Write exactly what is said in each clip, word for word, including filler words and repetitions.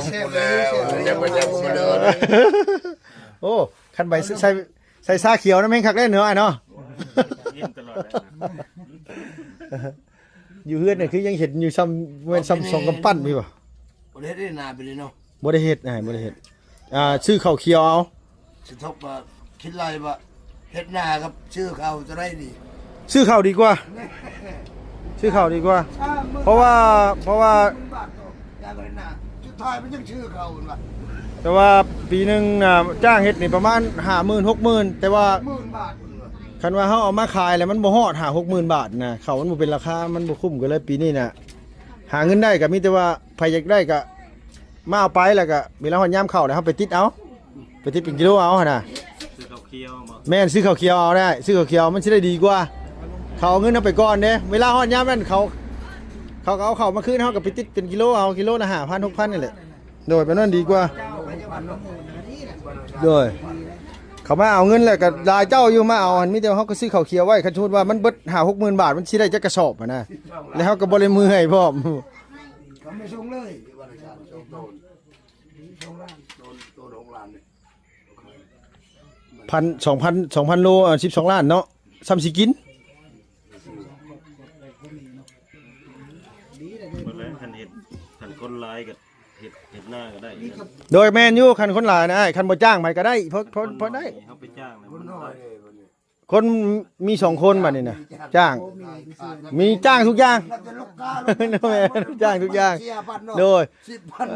แซ่บเลย แซ่บเลย แซ่บเลย โอ้ คันใบใส่ ใส่ชาเขียวนะแม่งคักเล่นเนาะอ้ายเนาะ ยิ้มตลอดเลยนะ อยู่เฮือนเนี่ยคือยังเห็นอยู่ซ้ำ แม่นซ้ำสองกำปั้นพี่บ่ บ่ได้เฮ็ดนาไปเลยเนาะ บ่ได้เฮ็ดอ้าย บ่ได้เฮ็ด อ่า ซื้อข้าวเขียวเอา สิทบว่าคิดไรว่าเฮ็ดนากับซื้อข้าวจะได้ดี ซื้อข้าวดีกว่า ซื้อข้าวดีกว่า เพราะว่า เพราะว่า หมื่นบาทเนาะ อยากเฮ็ดนา สุดท้ายมันยังซื้อข้าวมันวะ แต่ว่าปีหนึ่งน่ะจ้างเฮ็ดนี่ประมาณห้าหมื่น หกหมื่น แต่ว่า หมื่นบาทมันวะ คันว่าเฮาเอามาขายแล้วมันบ่ฮอดห้าหกหมื่นบาทนะ ข้าวมันบ่เป็นราคา มันบ่คุ้ม ก็เลยปีนี้น่ะ หาเงินได้ก็มีแต่ว่าไผอยากได้ก็มาเอาไป แล้วก็เวลาฮอดยามเข้าแล้วเฮาไปติดเอา ไปติดเป็นกิโลเอาหั่นน่ะ ซื้อข้าวเขียวบ่ แม่น ซื้อข้าวเขียวเอาได้ ซื้อข้าวเขียวมันสิได้ดีกว่า เขาเอาเงินเอาไปก่อนเด้ เวลาฮอดยามนั้นเขา เขาก็เอาข้าวมาคืน เฮาก็ไปติดเป็นกิโลเอา กิโลละห้าพัน หกพัน นี่แหละ โดย แบบนั้นดีกว่า โดย เขามาเอาเงินแล้วก็หลายเจ้าอยู่มาเอา หั่นมีแต่เฮาก็ซื้อข้าวเขียวไว้ คันสมมุติว่ามันเบิดห้าหกหมื่นบาท มันสิได้จักกระสอบหั่นน่ะ แล้วเฮาก็บ่ได้เมื่อยพร้อม เขาไม่ส่งเลย พัน สองพัน สองพันโล อ่า สิบสองล้านเนาะ ซ้ำสิกิน หมดแล้ว คันเฮ็ด คันคนหลายก็เฮ็ด เฮ็ดนาก็ได้ โดยแม่นอยู่ คันคนหลายนะอ้าย คันบ่จ้างไผก็ได้ พอ พอ พอได้ เฮาไปจ้างนะมัน คนมีสองคนบัดนี้นะ จ้าง มีจ้างทุกอย่าง แม่น จ้างทุกอย่าง โดย สิบพัน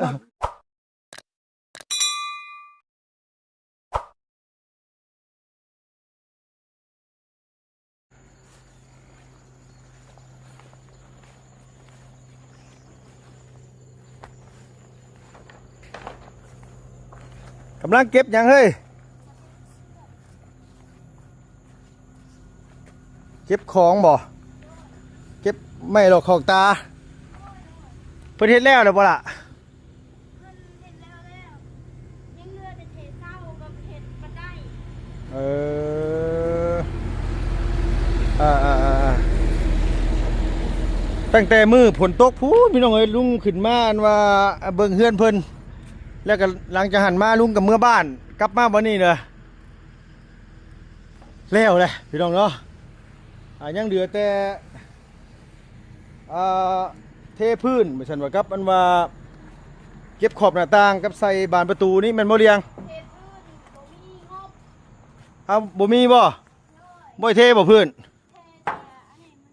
กำลังเก็บหยังเฮ้ย เก็บของบ่ เก็บไม้หลอกขอกตา เพิ่นเฮ็ดแล้วหรือบ่ล่ะ เพิ่นเฮ็ดแล้วแล้ว ยังเหลือแต่เทเสากับเฮ็ดบันได เออ อ่าๆๆๆ ตั้งแต่มื้อฝนตกพู้นพี่น้องเอ้ย ลุงขึ้นมาอันว่าเบิ่งเฮือนเพิ่น แล้วก็หลังจากหั้นมาลุงก็เมือบ้าน กลับมาบัดนี้เด้อ แล้วแหละพี่น้องเนาะ อ่า ยังเหลือแต่ อ่า เทพื้น บ่ซั่นว่ากับอันว่า เก็บขอบหน้าต่างกับใส่บานประตูนี่แม่นบ่เลียง เทพื้นบ่มีงบ เอ้า บ่มีบ่ บ่ได้เทบ่พื้น เทแต่อันนี้มัน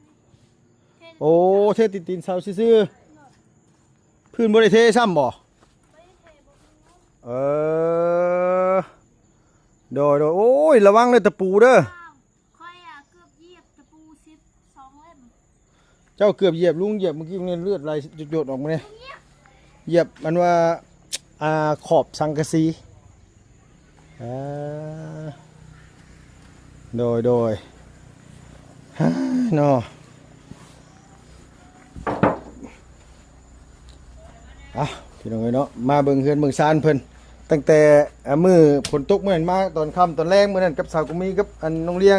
เท โอ้ เทตีนๆเสาซื่อๆ พื้นบ่ได้เทซ้ำบ่ บ่ได้เท บ่มีงบ เออ โดยๆ โอ้ย ระวังเด้อตะปูเด้อ ข้อยอะเกือบเหยียบตะปูสิบสองเล่ม เจ้าเกือบเหยียบลุงเหยียบเมื่อกี้เนี่ยเลือดไหลหยดๆออกมาเนี่ย เหยียบมันว่า อ่า ขอบสังกะสี อ่า โดย โดย เนาะ อ่ะ พี่น้องเอ้ยเนาะ มาเบิ่งเฮือนเบิ่งซานเพิ่น ตั้งแต่ อ่า มื้อฝนตกมื้อนั้นมาตอนค่ำตอนแลงมื้อนั้นกับสาวกุมีกับอันน้องเลี้ยง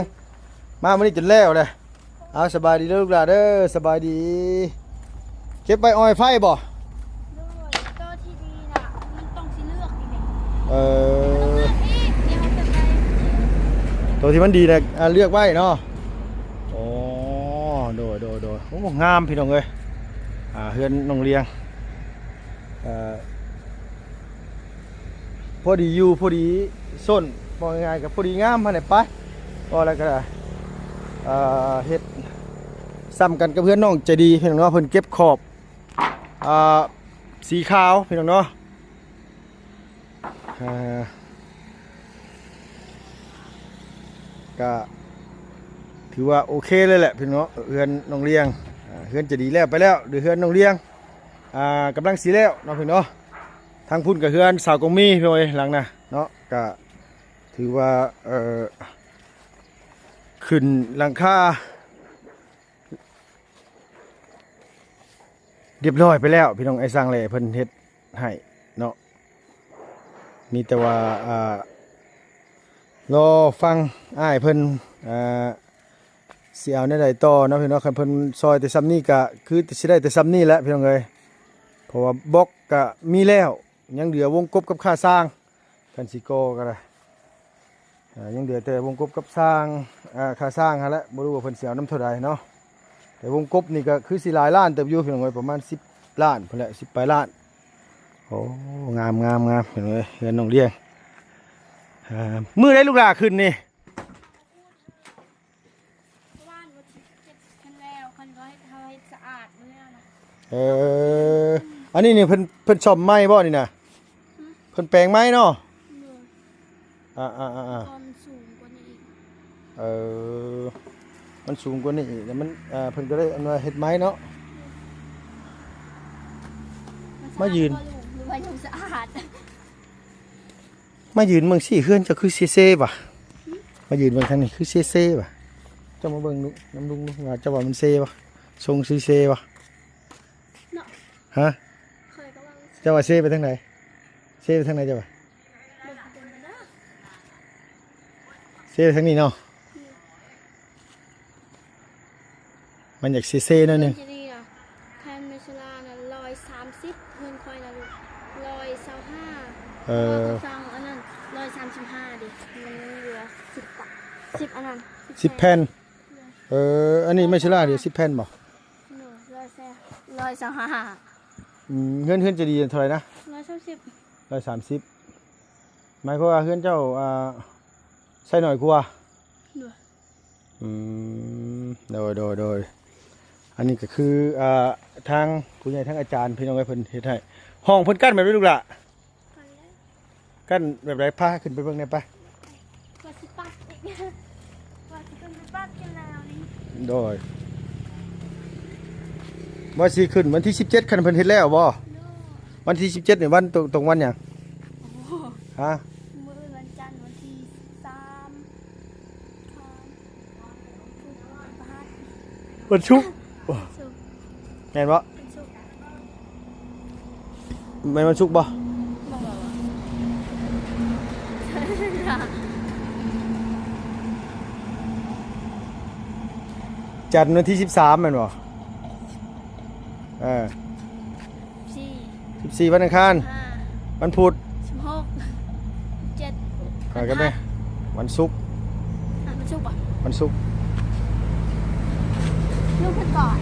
มามื้อนี้จนแล้วเลย เอาสบายดีเด้อลูกหลานเด้อ สบายดี เก็บไว้ออยไฟบ่ โดย ตัวที่ดีน่ะ มันต้องสิเลือกนี่แหละ เออ เลือกอีก เดี๋ยวมันจะไป ตัวที่มันดีนะ อ่า เลือกไว้เนาะ โอ้ โดย โดย โดย โอ้ งามพี่น้องเอ้ย อ่า เฮือนน้องเลี้ยง เอ่อ พอดีอยู่ พอดีส้น บอกง่ายๆก็พอดีงามหั่นแหละไป ก็แล้วก็ เอ่อ เฮ็ดซ้ำกันกับเฮือนน้องใจดีพี่น้องเนาะ เพิ่นเก็บขอบ อ่า สีขาวพี่น้องเนาะ อ่า ก็ถือว่าโอเคเลยแหละพี่น้องเนาะ เฮือนน้องเลี้ยง อ่า เฮือนใจดีแล้วไปแล้ว เดี๋ยวเฮือนน้องเลี้ยง อ่า กำลังสิแล้วเนาะพี่น้องเนาะ ทางพุ้นก็เฮือนสาวกงมีพี่น้องเอ้ย หลังนะเนาะ ก็ถือว่า เอ่อ ขึ้นหลังคา เรียบร้อยไปแล้วพี่น้อง ไอ้สร้างแหล่เพิ่นเฮ็ดให้เนาะ มีแต่ว่า อ่า รอฟังอ้ายเพิ่น อ่า สิเอาแนวใดต่อเนาะพี่น้อง คันเพิ่นซอยแต่ซ่ำนี้ก็คือสิได้แต่ซ่ำนี้แหละพี่น้องเอ้ย เพราะว่าบล็อกก็มีแล้ว ยังเหลือวงกบกับค่าสร้าง คันสิก่อก็ได้ อ่า ยังเหลือแต่วงกบกับสร้าง อ่า ค่าสร้างหั้นแหละ บ่รู้ว่าเพิ่นสิเอานำเท่าใดเนาะ แต่วงกบนี่ก็คือสิหลายล้านเติบอยู่ พี่น้องเอ้ย ประมาณสิบล้านพู้นแหละ สิบปลายล้าน โอ้ งาม งาม งาม พี่น้องเอ้ย เฮือนน้องเลี้ยง อ่า มื้อใดลูกหลานขึ้นนี่ บ้านวันที่สิบเจ็ดคันแล้ว คันก็ให้เขาให้สะอาดมื้อนั้นนะ เออ อันนี้นี่เพิ่น เพิ่นซ่อมใหม่บ่นี่นะ หืม เพิ่นแปลงใหม่เนาะ โดย อ่า อ่า อ่า อ่า ตอนสูงกว่านี้อีก เออ มันสูงกว่านี้อีก แล้วมัน อ่า เพิ่นก็เลยอันว่าเฮ็ดใหม่เนาะ มายืน หรือว่ายังสะอาด มายืนเมืองสี่เฮือนเจ้าคือเซ่ๆว่ะ มายืนเมืองทางนี้คือเซ่ๆว่ะ เจ้ามาเบิ่งดูนำลุงดูว่าเจ้าว่ามันเซ่บ่ ทรงคือเซ่บ่ เนาะ ฮะ ข้อยก็ว่ามัน เจ้าว่าเซ่ไปทางไหน เซ่ไปทางไหนเจ้าว่า เบิ่งเต็มไปเด้อ เซ่ไปทางนี้เนาะ อืม มันอยากเซ่ๆหน่อยหนึ่ง เพิ่นจะดีนะ แผ่นเมชลานะร้อยสามสิบ เงินคอยนะลูก ร้อยซาวห้า เออ เพราะว่าเขาสั่งอันนั้น ร้อยสามสิบห้า ดิ มันเหลือสิบปะ สิบอันนั้น สิบแผ่น เออ อันนี้เมชลาเดี๋ยวสิบแผ่นบ่ โน่ ร้อยซาว ร้อยซาวห้า อืม เฮือน เฮือนจะดีเท่าไหร่นะ ร้อยสามสิบ ร้อยสามสิบ หมายความว่าเฮือนเจ้า อ่า ใส่หน่อยกว่า โน่ อืม โดย โดย โดย อันนี้ก็คือ อ่า ทางผู้ใหญ่ทางอาจารย์พี่น้องเอ้ยเพิ่นเฮ็ดให้ ห้องเพิ่นกั้นแบบนี้ลูกหล่ะ กั้นแบบใด พาขึ้นไปเบิ่งแหน่ไป ว่าสิปัดอีก ว่าสิขึ้นไปปัดกันแล้วนี่ โดย ว่าสิขึ้นวันที่สิบเจ็ด คันเพิ่นเฮ็ดแล้วบ่ โน่ วันที่สิบเจ็ดนี่วันตรง ตรงวันหยัง โอ้โห ฮะ มื้ออื่นวันจันทร์วันที่สิบสาม วันศุกร์ วันศุกร์ แม่นบ่ วันศุกร์ แม่นวันศุกร์บ่ บ่ บ่ บ่ จันทร์วันที่สิบสามแม่นบ่ เออ สี่ สิบสี่วันอังคาร ห้า วันพุธ สิบหก เจ็ด อ่า ก็ได้ วันศุกร์ อ่ะ วันศุกร์ปะ วันศุกร์ ลูกขึ้นก่อน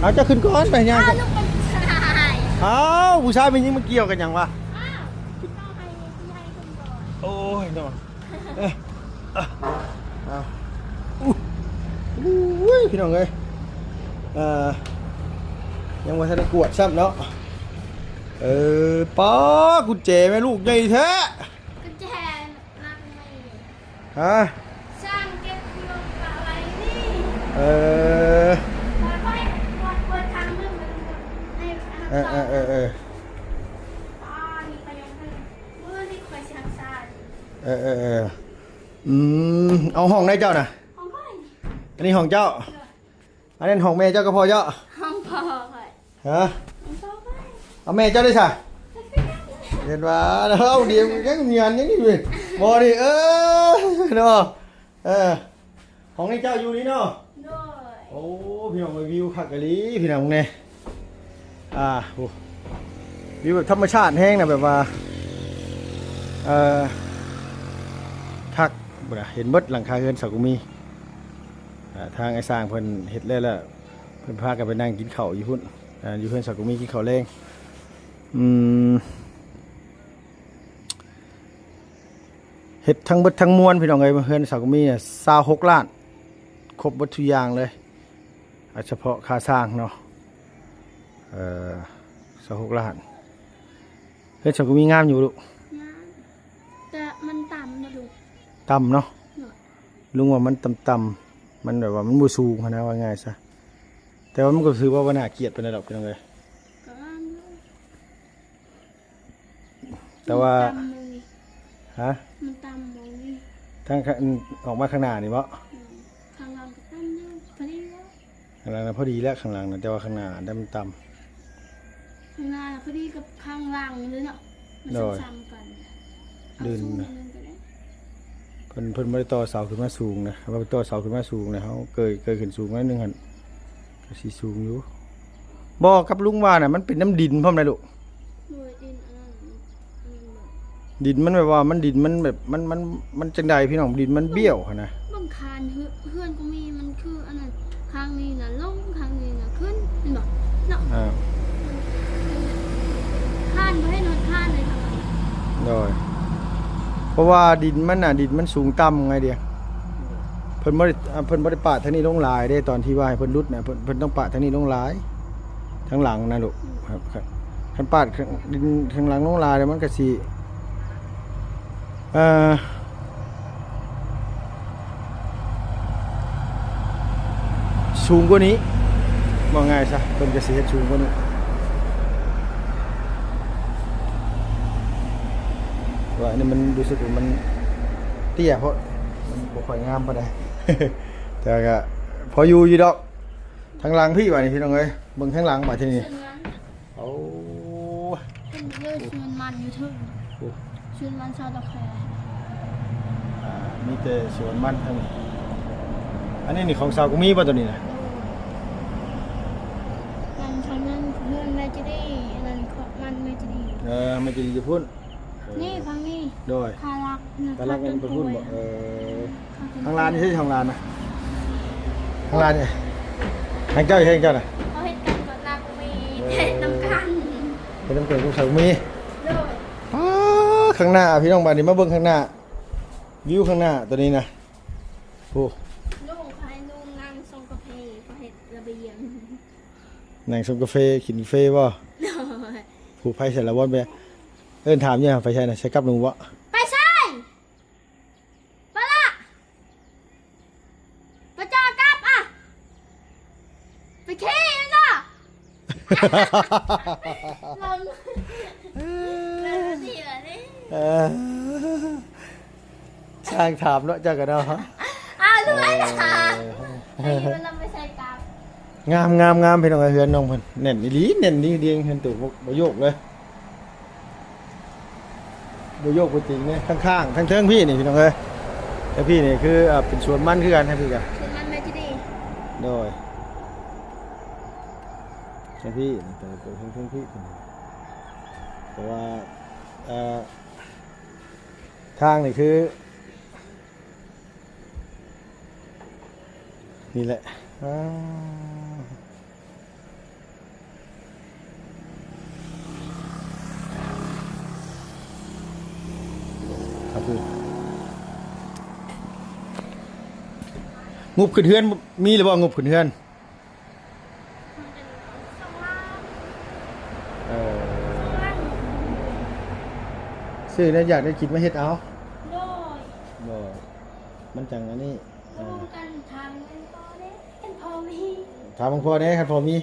เอาเจ้าขึ้นก่อนไปย่าง อ้าว กัน ลูกเป็นผู้ชาย อ้าว ผู้ชายเป็นหยังมาเกี่ยวกันหยังวะ อ้าว ต้องให้พี่ให้ขึ้นก่อน โอ้ยเนาะ เอ้ย อ่ะ อ่ะ อู้ อู้ย พี่น้องเอ้ย เอ่อ ยังบ่ทันได้กวดซ้ำเนาะ เออ ป๊า กุญแจแม่ลูกใหญ่แท้ กุญแจนักไม่ ฮะ ช่างเก็บอยู่กับอะไรนี่ เออ ค่อยๆกวด กวดทางนึง ให้ เออ เออ เออ เออ ป้านี่ก็ยังให้ มื้อนี่คอยช่างซ่าอยู่ เออ เออ เออ อืม เอาห้องไหนเจ้าน่ะ ห้องข้อย อันนี้ห้องเจ้า อันนั้นห้องแม่เจ้ากับพ่อเจ้า ห้องพ่อข้อย ฮะ ห้องพ่อข้อย เอาแม่เจ้าด้วยซะ เห็นว่าเราเดียวกันยังเมียนยังนี่เว้ย บ่นี่ เออ เนาะ เออ ห้องนี้เจ้าอยู่นี่เนาะ โดย โอ้ พี่น้องเอ้ย วิวคักอีหลี พี่น้องเนี่ย อ่า โอ้ วิวแบบธรรมชาติแฮงนะ แบบว่า เอ่อ คัก บ่ล่ะ เห็นเบิดหลังคาเฮือนสาวกุมี อ่า ทางไอ้สร้างเพิ่นเฮ็ดแล้วล่ะ เพิ่นพากันไปนั่งกินข้าวอยู่พุ้น อ่า อยู่เฮือนสาวกุมีกินข้าวแลง อืม เฮ็ดทั้งเบิดทั้งมวลพี่น้องเอ้ย เฮือนสาวกุมีเนี่ย ซาวหกล้าน ครบเบิดทุกอย่างเลย อ่ะ เฉพาะค่าสร้างเนาะ เอ่อ ซาวหกล้าน เฮือนสาวกุมีงามอยู่ลูก งาม แต่มันต่ำนะลูก ต่ำเนาะ เนาะ ลุงว่ามันต่ำๆ มันแบบว่ามันบ่สูงหั้นนะ ว่าง่ายซะ แต่ว่ามันก็ถือว่าบ่น่าเกลียดปานใดดอกพี่น้องเอ้ย ก็งามอยู่ แต่ว่า มันต่ำเลย ฮะ มันต่ำเลย ทางข้าง ออกมาข้างหน้านี่บ่ อืม ข้างหลังก็ต่ำอยู่ พอดีแล้ว ข้างหลังน่ะพอดีแล้ว ข้างหลังน่ะ แต่ว่าข้างหน้าน่ะมันต่ำ ข้างหน้าน่ะพอดีกับข้างหลังเลยเนาะ มัน โดย ซ้ำๆกัน เอา ลื่น สูง นะ นิดนึงก็ได้ เพิ่น เพิ่นบ่ได้ต่อเสาขึ้นมาสูงนะ ว่าไปต่อเสาขึ้นมาสูงนะ เฮาเกย เกยขึ้นสูงหน่อยหนึ่งหั่น ก็สิสูงอยู่ บ่ กับลุงว่าน่ะ มันเป็นน้ำดินพร้อมนะลูก โดย ดินอันนั้น ดินมันแบบว่ามันดินมันแบบมันมันมันจังใดพี่น้อง ดินมันเบี้ยวหั้นนะ เบิ่งคานเฮือเฮือนก็มี มันคืออันนั้น ข้างนี้น่ะลง ข้างนี้น่ะขึ้น เห็นบ่ เนาะ อ่า คานบ่เห็นฮอดคานเลยค่ะ โดย เพราะว่าดินมันน่ะ ดินมันสูงต่ำไงเดีย เพิ่นบ่ได้อ่าเพิ่นบ่ได้ปาดทางนี้ลงหลายเด้ ตอนที่ว่าให้เพิ่นหลุดน่ะ เพิ่นเพิ่นต้องปาดทางนี้ลงหลาย ทางหลังนะลูก ครับ ครับ คันปาดข้าง ดินข้างหลังลงหลายแล้วมันก็สิ เอ่อ สูงกว่านี้ ว่าง่ายซะ เพิ่นก็สิเฮ็ดสูงกว่านี้ ว่าอันนี้มันรู้สึกว่ามันเตี้ย เพราะมันบ่ค่อยงามปานใด แต่ก็พออยู่อยู่ดอก ทางหลังพี่ว่านี่พี่น้องเอ้ย เบิ่งทางหลังบาดทีนี้ โอ้ เป็นเรื่องสวนมันอยู่เทิง โอ้ สวนมันชาวตะแค อ่า มีแต่สวนมันทั้งนี้ อันนี้นี่ของสาวกุมีป่ะตัวนี้นะ มันทางนั้นเพื่อนแม่จะได้ อันนั้นของมันแม่จะดี เออ แม่จะดีจะพูด เออ นี่ฟังนี่ โดย คารักนะ คารักมันไปพูดบอก เออ ทางร้านนี่ใช่ทางร้านนะ ทางร้านเนี่ย ทางเจ้าอยู่ทางเจ้าน่ะ เขาเฮ็ดกันก่อนลากูมี เออ เฮ็ดนำกัน เป็นน้ำเกลือกุ้งสาวมี โดย อ้า ข้างหน้าพี่น้องบ้านนี้มาเบิ่งข้างหน้า วิวข้างหน้าตัวนี้นะ โอ้ ลูกเขาให้ลูกนั่งชงกาแฟ เขาเฮ็ดระเบียง นั่งชงกาแฟ กินกาแฟบ่ โดย ผู้ไผใส่ละวอนไป เอิ้นถามเนี่ย ไปใช่น่ะ ใส่กับหนูบ่ ไปใช่ ปะละ ปะจอกับอะ ไปขี้มันเนาะ ลอง ลองสิวะนี่ เออ ช่างถามเนาะ เจ้าก็เนาะ อ้าว รู้ไหมล่ะ เออ อายุเราไม่ใช่กับ งาม งาม งาม พี่น้องเอ้ย เฮือนน้องเพิ่น แน่นอีหลี แน่นดี ดี เฮือนตู่บ่ บ่โยกเลย บ่โยกบ่ติงเลย ข้างๆ ทางเทิงพี่นี่ พี่น้องเอ้ย แล้วพี่นี่คือ อ่า เป็นสวนมันคือกัน ทางพี่กะ สวนมันแม่จะดี โดย ทางพี่นี่ ตัว ตัวทางเทิงพี่ เพราะว่า เอ่อ ทางนี่คือ นี่แหละ อ่า ครับพี่ งบขึ้นเฮือน มีหรือบ่งบขึ้นเฮือน เออ ซื้อแล้วอยากได้กินมาเฮ็ดเอา โดย บ่ มันจังอันนี้ อ่า ร่วมกันทำเงินพอเด้ คันพอมี ถามหลวงพ่อแหน่ คันพอมี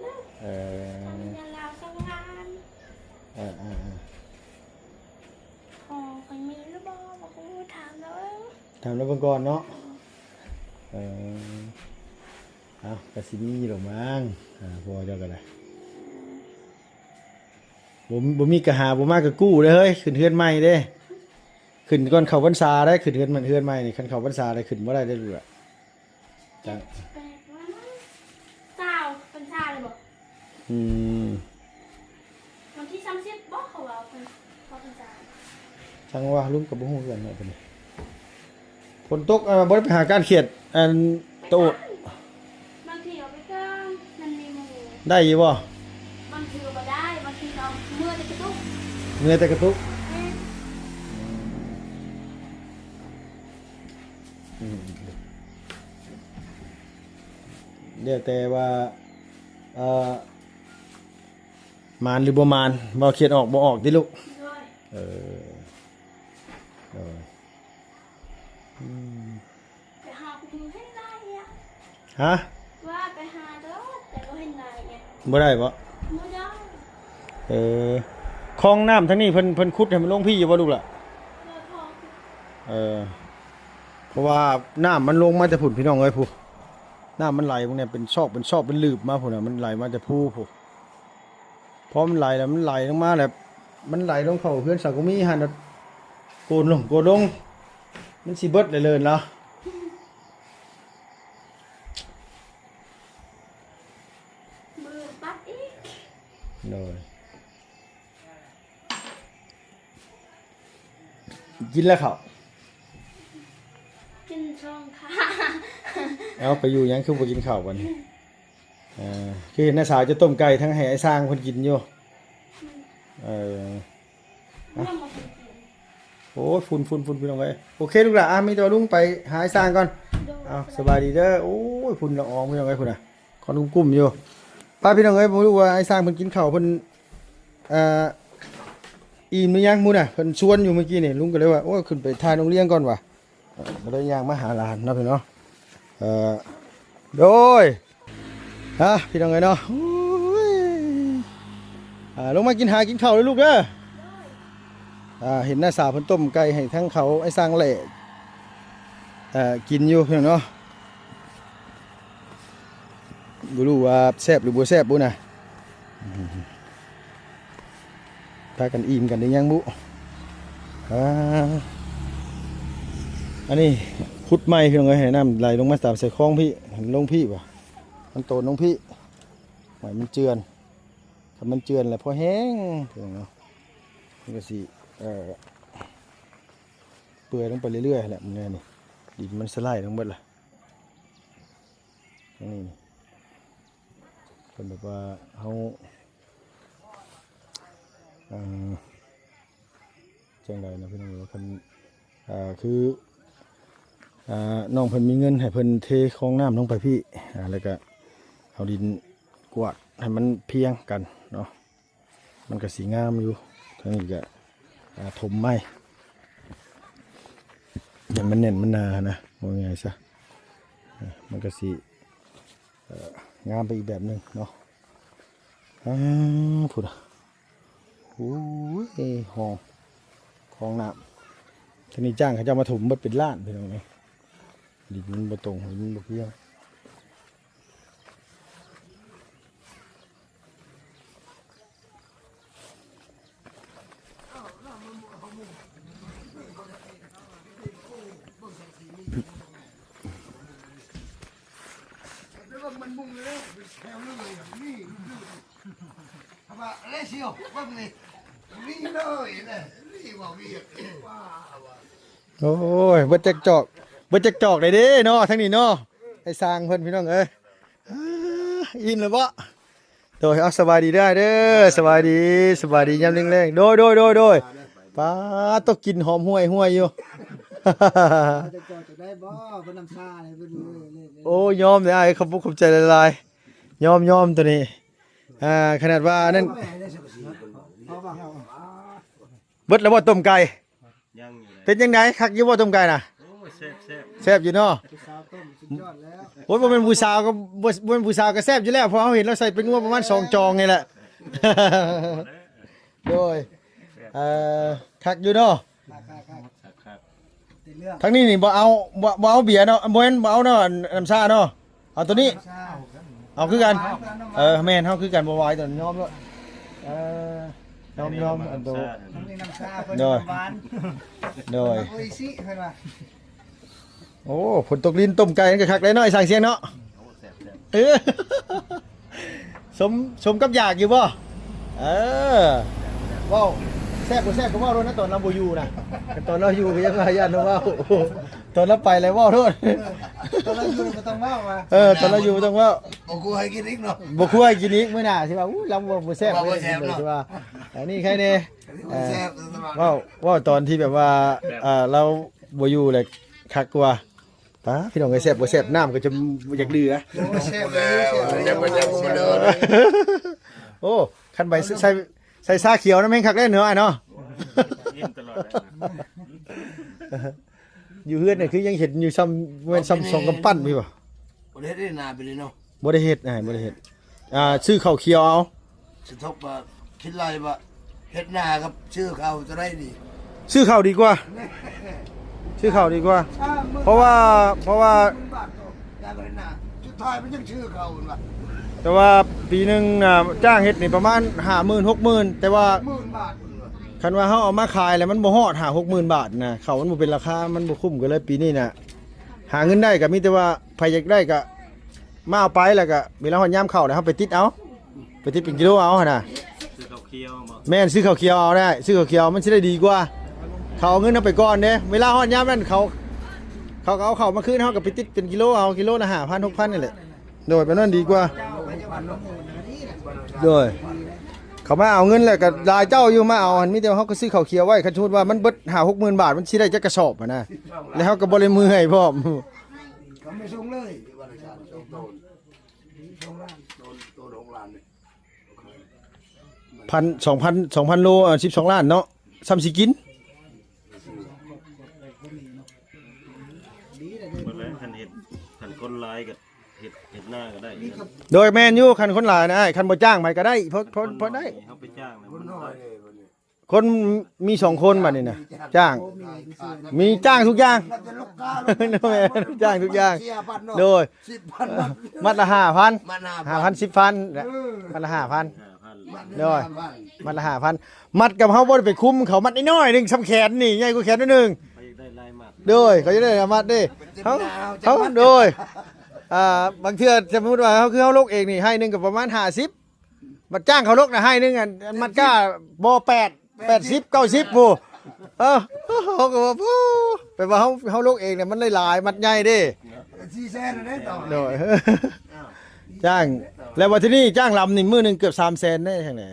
เนาะ เออ ทำงานลาวสองล้าน เออ เออ เออ พอไปมีหรือบ่ บ่ฮู้ ถามแล้วเอิ้น ถามแล้วเบิ่งก่อนเนาะ เออ เอา ก็สิมีอยู่ดอกมั้ง อ่า พอเจ้าก็ได้ บ่ บ่มีก็หา บ่มาก็กู้เด้อเฮ้ย ขึ้นเฮือนใหม่เด้ ขึ้นก่อนเข้าพรรษาได้ ขึ้นเฮือนมัน เฮือนใหม่นี่ คันเข้าพรรษาได้ ขึ้นบ่ได้เด้อลูกหลาน จ้ะ แปดวัน ซาวพรรษาเลยบ่ อืม วันที่สามสิบบ่ เขาว่าเพิ่นเข้าพรรษา จังว่าลุงก็บ่ฮู้คือกันเนาะ เพิ่น ฝนตก เอ่อ บ่ได้ไปหาการเขียด อันโตะ บางทีเอาไปก่อน มันมีหมู่ ได้อยู่บ่ บางทีก็บ่ได้ บางทีก็เอาเมื่อแต่กระตุก เมื่อแต่กระตุก แม่น อืม แล้วแต่ว่า เอ่อ หมานหรือบ่หมาน บ่เขียนออกบ่ออกติลูก โดย เออ โดย อืม ไปหาผู้เห็นหลายเนี่ย ฮะ ว่าไปหาตลอด แต่บ่เห็นหลายเนี่ย บ่ได้บ่ บ่ได้ เออ คลองน้ำทางนี้เพิ่น เพิ่นขุดให้มันลงพี้อยู่บ่ลูกล่ะ บ่พอ เออ เพราะว่าน้ำมันลงมาแต่พุ้นพี่น้องเอ้ยพุ้น น้ำมันไหลพวกเนี้ยเป็นซอกเป็นซอกเป็นหลืบมาพุ้นน่ะ มันไหลมาแต่ภูพุ้น พอมันไหลแล้วมันไหลลงมาแล้ว มันไหลลงเข้าเฮือนสาวกุมีหั่นน่ะ โกนลง โกนลง มันสิเบิดเลยเลินแล้ว มือปัดอีก โดย กินแล้วข้าว กินช่องค่ะ เอาไปอยู่หยังคือบ่กินข้าวบัดนี้ เออ คือเห็นน้าสาวจะต้มไก่ทั้งให้ไอ้สร้างเพิ่นกินอยู่ เออ โอ้ย ฝุ่น ฝุ่น ฝุ่น พี่น้องเอ้ย โอเคลูกหลาน อ่ะ มีแต่ว่าลุงไปหาไอ้สร้างก่อน เอา สบายดีเด้อ โอ้ย ฝุ่นละอองพี่น้องเอ้ย พุ่นน่ะ ควันกุ้มๆอยู่ ไปพี่น้องเอ้ย บ่รู้ว่าไอ้สร้างเพิ่นกินข้าวเพิ่น เอ่อ อิ่มหรือยังหมู่น่ะ เพิ่นชวนอยู่เมื่อกี้นี่ ลุงก็เลยว่า โอ้ย ขึ้นไปถ่ายโรงเรียนก่อนว่ะ เอ่อ ก็เลยย่างมาหาหลานเนาะพี่เนาะ เอ่อ โดย ฮะ พี่น้องเอ้ยเนาะ โอ้ย อ่า ลงมากิน หากินข้าวเลยลูกเด้อ อ่า เห็นน้าสาวเพิ่นต้มไก่ให้ทั้งเขาไอ้สร้างแหล่ เอ่อ กินอยู่พี่น้องเนาะ บ่รู้ว่าแซ่บหรือบ่แซ่บบุน่ะ พากันอิ่มกันหรือยังบุ อ่า อันนี้ขุดใหม่พี่น้องเอ้ย ให้น้ำไหลลงมาตามใส่คลองพี่ ลงพี่บ่ มันโตนลงพี่ ให้มันเจือน ถ้ามันเจือนแล้วพอแห้งพี่น้องเนาะ มันก็สิ เอ่อ เปื่อยลงไปเรื่อยๆแหละ มันแน่นี่ ดินมันสไลด์ลงเบิดละ นี่ เพิ่นแบบว่าเฮา เอ่อ จั่งใดนะพี่น้อง ว่าคัน เอ่อ คือ เอ่อ น้องเพิ่นมีเงินให้เพิ่นเทคลองน้ำลงไปพี่ อ่า แล้วก็เอาดินกวาดให้มันเพียงกันเนาะ มันก็สิงามอยู่ ทางนี้ก็ อ่า ถมใหม่ ให้มันแน่นมันหนานะ ว่าง่ายซะ อ่า มันก็สิ เอ่อ งามไปอีกแบบหนึ่งเนาะ อ่า พุ้นน่ะ โอ้ย ห้อง ห้องน้ำ ทีนี้จ้างเขาเจ้ามาถมเบิดเป็นล้านพี่น้องเอ้ย ดินมันบ่ตรง ดินมันบ่เพียง มันมุ่งเลย แถวเลย นี่ เอามาเลยเชียว ว่าไง นี่เลยนะ นี่ว่ามี ว้าว โอ้ย เบิดจักจอก เบิดจักจอกได้เด้เนาะ ทั้งนี้เนาะ ไอ้สร้างเพิ่นพี่น้องเอ้ย อ่า อิ่มแล้วบ่ โดย เอา สบายดีเด้อ เด้อ สบายดี สบายดียามแลงๆ โดย โดย โดย โดย ป๊าด ตกกินหอมห่วยๆอยู่ จะจอดจะได้บ่ เพิ่นน้ำชาเลย เพิ่นเลย โอ้ ยอมเลย อ้าย ขอบคุณ ขอบใจหลายๆ ยอม ยอมตัวนี้ อ่า ขนาดว่านั่น แม่ได้สักกะสี เบิดแล้วบ่ต้มไก่ ยังอยู่เลย เป็นจั่งใด คักอยู่บ่ต้มไก่น่ะ โอ้ย แซ่บๆ แซ่บอยู่เนาะ ผู้สาวต้มสุดยอดแล้ว โอ้ย บ่แม่นผู้สาวก็ บ่ บ่แม่นผู้สาวก็แซ่บอยู่แล้ว เพราะเฮาเห็นเราใส่เป็นงัวประมาณสองจองนี่แหละ โดย เอ่อ คักอยู่เนาะ คักๆๆ ครับ ติดเรื่อง ทางนี้นี่บ่เอา บ่ บ่เอาเบียร์เนาะ บ่แม่นบ่เอาเนาะ น้ำซ่าเนาะ เอาตัวนี้ น้ำซ่า เอาคือกัน เอาคือกันเนาะ เออ แม่น เฮาคือกัน บ่ไหว ตัวยอมแล้ว เออ ยอม ยอม อันโต น้ำซ่า น้ำซ่าเพิ่น โดย น้ำหวาน โดย โออิชิเพิ่นว่า โอ้ ฝนตกลิ้นต้มไก่นั่นก็คักเลยเนาะ ไอ้สร้างเสียงเนาะ โอ้ แซ่บๆ เออ สม สมกับอยากอยู่บ่ เออ เว้า แซ่บบ่แซ่บก็เว้าโลดนะ ตอนเราบ่อยู่นะ ตอนเราอยู่ก็ยังว่าย่านเราเว้า ตอนเราไปแล้วเว้าโลด ตอนเราอยู่ก็ต้องเว้าว่า เออ ตอนเราอยู่บ่ต้องเว้า บ่กลัวให้กินอีกเนาะ บ่กลัวให้กินอีกมื้อหน้าสิว่า อู้ ลำบ่ บ่แซ่บ ว่าบ่แซ่บเนาะ สิว่า อันนี้ใครแน่ อันนี้บ่แซ่บ เออ สมัคร เว้า เว้าตอนที่แบบว่า แบบ เอ่อ เราบ่อยู่เลยคักกว่า ป๊าด พี่น้องเอ้ย แซ่บบ่แซ่บ น้ำก็จะอยากเหลือ โอ้ แซ่บเลย แซ่บเลย แซ่บเลย แซ่บเลย โอ้ คันใบใส่ ใส่ชาเขียวนะแม่งคักแน่เนาะ อ้ายเนาะ ยิ้มตลอดเลยนะ อยู่เฮือนเนี่ยคือยังเห็นอยู่ซ้ำ แม่นซ้ำสองกำปั้นพี่บ่ บ่ได้เฮ็ดนาไปเลยเนาะ บ่ได้เฮ็ด อ้าย บ่ได้เฮ็ด อ่า ซื้อข้าวเขียวเอา สิทบว่าคิดไรว่าเฮ็ดนากับซื้อข้าวจะได้ดี ซื้อข้าวดีกว่า ซื้อข้าวดีกว่า เพราะว่า เพราะว่า หมื่นบาทก็ได้บ่ได้นา สุดท้ายมันยังซื้อข้าวนั่นล่ะ แต่ว่าปีหนึ่งน่ะจ้างเฮ็ดนี่ประมาณห้าหมื่น หกหมื่น แต่ว่า หมื่นบาทนั่นล่ะ คันว่าเฮาเอามาขายแล้วมันบ่ฮอดห้าหกหมื่นบาทนะ ข้าวมันบ่เป็นราคา มันบ่คุ้ม ก็เลยปีนี้น่ะ หาเงินได้ก็มีแต่ว่าไผอยากได้ก็มาเอาไป แล้วก็เวลาฮอดยามเข้าแล้วเฮาไปติดเอา ไปติดเป็นกิโลเอาหั่นน่ะ ซื้อข้าวเขียวบ่ แม่น ซื้อข้าวเขียวเอาได้ ซื้อข้าวเขียวมันสิได้ดีกว่า เขาเอาเงินเอาไปก่อนเด้ เวลาฮอดยามนั้นเขา เขาก็เอาเข้ามาคืน เฮาก็ไปติดเป็นกิโลเอา กิโลละห้าพัน หกพัน นี่แหละ โดย แบบนั้นดีกว่า โดย เขามาเอาเงินแล้วก็หลายเจ้าอยู่มาเอา หั่นมีแต่เฮาก็ซื้อข้าวเขียวไว้ คันสมมุติว่ามันเบิดห้าหกหมื่นบาท มันสิได้จักกระสอบหั่นนะ แล้วเฮาก็บ่ได้เมื่อยพร้อม เขาไม่ส่งเลย วันละสามสองโตน สองล้าน โตน โตน หกล้านนี่ พัน สองพัน สองพันโล อ่า สิบสองล้านเนาะ ส่ำสิกิน หมดแล้ว คันเฮ็ด คันคนหลายก็เฮ็ด เฮ็ดนาก็ได้ โดยแม่นอยู่ คันคนหลายนะอ้าย คันบ่จ้างไผก็ได้ พอ พอ พอได้ เฮาไปจ้างนะ คนน้อยเลย คนมีสองคนบัดนี้นะ จ้าง มีจ้างทุกอย่าง แม่น จ้างทุกอย่าง โดย สิบพัน มัดละห้าพัน มัดห้าพัน ห้าพัน สิบพัน เออ มัดละห้าพัน ห้าพัน โดย มัดละห้าพัน มัดกับเฮาบ่ได้ไปคุมเขา มัดน้อยๆหนึ่ง ส่ำแขนนี่ ใหญ่กว่าแขนนิดนึง เขาอยากได้หลายมัด โดย เขาจะได้หลายมัดเด้ เขา เขา โดย อ่า บางเทื่อสมมุติว่าเขาคือเขาลกเองนี่ ไฮ่หนึ่งก็ประมาณห้าสิบ บัดจ้างเขาลกนะ ไฮ่หนึ่งอัน อันมัดก้าบ่แปด แปดสิบ เก้าสิบ ผู้ เออ เขาก็ว่า ผู้ แปลว่าเขา เขาลกเองเนี่ย มันหลายๆ มัดใหญ่เด้ สี่แสนได้ต่อ โดย จ้าง แล้วว่าที่นี่จ้างลำนี่มื้อหนึ่งเกือบสามแสนได้ทางไหน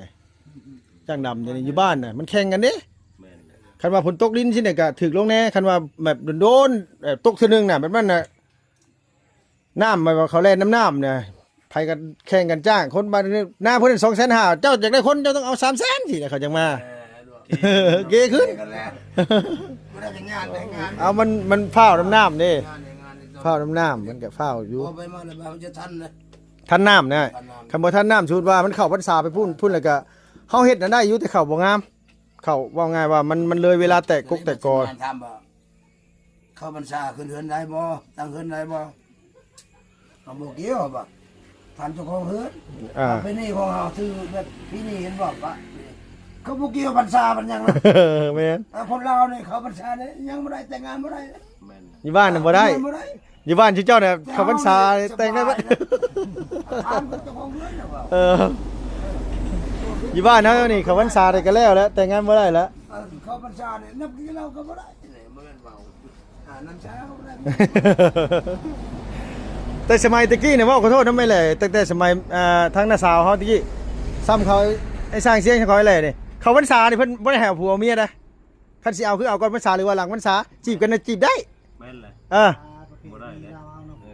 จ้างลำเดี๋ยวนี้อยู่บ้านน่ะ มันแข่งกันเด้ แม่นเลย คันว่าฝนตกดินสิเนี่ยก็ถืกลงแน่ คันว่าแบบโดนๆ แบบตกเทื่อนึงน่ะ แบบนั้นน่ะ น้ำ แบบว่าเขาแล่นน้ำน้ำเนี่ย ไผก็แข่งกันจ้าง คนบ้านนี้ หน้าเพิ่นสองแสนห้า เจ้าอยากได้คน เจ้าต้องเอาสามแสนสิ เขาจังมา เออ เกขึ้น กันแล้ว บ่ได้เป็นงานแต่งงาน เอามัน มันฟ้าวน้ำน้ำเด้ งานแต่งงานนี่ต้อง ฟ้าวน้ำน้ำ มันก็ฟ้าวอยู่ พอไปมาแล้วมันจะทันนะ ทันน้ำนะ ทันน้ำ คันบ่ทันน้ำ สมมุติว่ามันเข้าพรรษาไปพุ่น พุ่นแล้วก็ เฮาเฮ็ดน่ะได้อยู่ แต่เข้าบ่งาม เข้า เว้าง่ายว่ามัน มันเลยเวลาแตกกกแตกกอ ทำบ่ เข้าพรรษาขึ้นเฮือนได้บ่ ตั้งเฮือนได้บ่ เขาบ่เกี่ยวบ่ ถามเจ้าของเฮือน อ่า ประเพณีของเฮาคือแบบปีนี้เห็นบ่ปะ เขาบ่เกี่ยวพรรษามันหยังนะ แม่น อ่า คนลาวนี่เข้าพรรษานี่ยังบ่ได้ แต่งงานบ่ได้ แม่น อยู่บ้านน่ะบ่ได้ แต่งงานบ่ได้ อยู่บ้านชื่อเจ้าเนี่ย เข้าพรรษาแต่งได้บ่ สบายนะ ถามเจ้าของเฮือนน่ะว่า เออ อยู่บ้านเฮานี่เข้าพรรษาได้ก็แล้วแหละ แต่งงานบ่ได้ละ เออ เข้าพรรษานี่นับกินเหล้าก็บ่ได้ นี่บ่แม่นเว้า อ่า น้ำชาก็บ่ได้ แต่สมัยตะกี้เนี่ย เว้าขอโทษนะ ไม่แหละ ตั้งแต่สมัย อ่า ทางน้าสาวเฮาตะกี้ ซ้ำเขา ไอ้สร้างเสียงเขาไอ้แหล่นี่ เข้าพรรษานี่เพิ่นบ่ได้ให้เอาผัวเอาเมียนะ คันสิเอาคือเอาก่อนพรรษาหรือว่าหลังพรรษา จีบกันนะจีบได้ แม่นแหละ เออ บ่ได้เลย เอ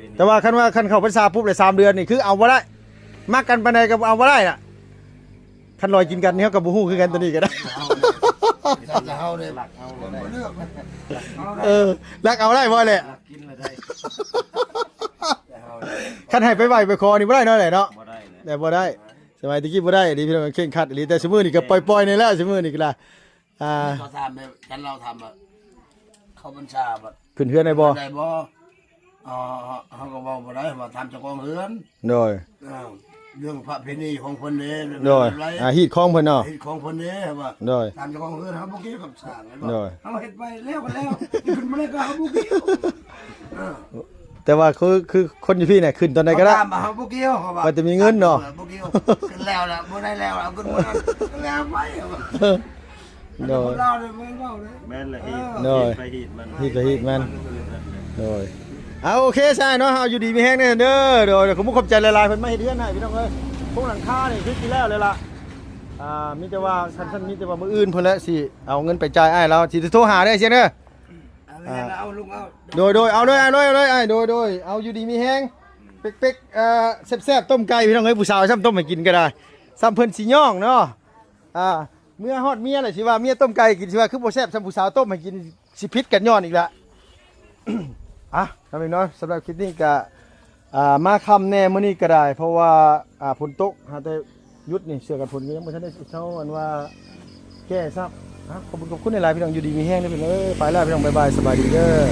อ แต่ว่าคันว่าคันเข้าพรรษาปุ๊บเลยสามเดือนนี่คือเอาบ่ได้ มักกันปานใดก็เอาบ่ได้ล่ะ คันลอยกินกันนี่เฮาก็บ่ฮู้คือกันตัวนี้ก็ได้ เฮาเนี่ย หลักเฮาเลย เลือก เออ รักเอาได้บ่แหละ หลักกินเลยได้ คันให้ไปไหว้ไปขอนี่บ่ได้เนาะแหละเนาะ บ่ได้เลย แต่บ่ได้ สมัยตะกี้บ่ได้ดีพี่น้อง เคร่งครัดอีหลี แต่ซุมื้อนี้ก็ปล่อยๆนี่แหละ ซุมื้อนี้ก็ล่ะ อ่า เขาถามแบบ คันเราถามว่า เข้าพรรษาบัด ขึ้นเฮือนได้บ่ ได้บ่ อ๋อ เฮาก็เว้าบ่ได้ ว่าถามเจ้าของเฮือน โดย เออ เรื่องประเพณีของเพิ่นเด้ โดย เรื่องอะไร อ่า ฮีตของเพิ่นเนาะ ฮีตของเพิ่นเด้ ว่า โดย ถามเจ้าของเฮือน เฮาบ่เกี่ยวกับสร้างเลย โดย เฮาเฮ็ดไปแล้วก็แล้ว ขึ้นมาแล้วก็เฮาบ่เกี่ยว เออ แต่ว่าคือ คือคนอยู่พี่เนี่ยขึ้นตอนใดก็ได้ เฮาตามมาเฮาบ่เกี่ยว เฮาว่า ว่าแต่มีเงินเนาะ เออ บ่เกี่ยว ขึ้นแล้วล่ะ บ่ได้แล้ว เอาขึ้นมาแล้ว ก็แล้วไป โดย คนลาวเนี่ยมันเว้าเลย แม่นละ เออ ฮีต โดย ฮีตไปฮีตมัน ฮีตไปฮีตมัน โดย เอาโอเคใช่เนาะ เอาอยู่ดีมีแฮงเด้อ โดย ขอบคุณขอบใจหลายๆ เพิ่นมาเฮ็ดเฮือนให้พี่น้องเอ้ย พวกหลังคานี่คือสิแล้วเลยล่ะ อ่า มีแต่ว่าคันซั่นมีแต่ว่ามื้ออื่นเพิ่นแหละสิเอาเงินไปจ่ายอ้ายลาว สิโทรหาเด้อเสียเด้อ เอาเลย อ่า เอาลุงเอา โดย โดย เอาเลย เอาเลย เอาเลย อ้าย โดย โดย เอาอยู่ดีมีแฮง เป๊กๆ เอ่อ แซ่บๆ ต้มไก่พี่น้องเอ้ย ผู้สาวซ้ำต้มให้กินก็ได้ ซ้ำเพิ่นสิย่องเนาะ อ่า เมื่อฮอดเมียแหละสิว่าเมียต้มไก่กินสิว่าคือบ่แซ่บส่ำผู้สาวต้มให้กิน สิผิดกันย้อนอีกละ อ่ะ ท่านพี่น้อง สำหรับคลิปนี้ก็ อ่า มาค่ำแน่มื้อนี้ก็ได้ เพราะว่า อ่า ฝนตก หาแต่หยุดนี่ เสื้อกันฝนก็ยังบ่ทันได้เซาอันว่าแก้ซ้ำ อ่ะ ขอบคุณ ขอบคุณหลายๆ พี่น้อง อยู่ดีมีแฮงเด้อพี่น้องเอ้ย ไปแล้วพี่น้อง บ๊ายบาย สบายดีเด้อ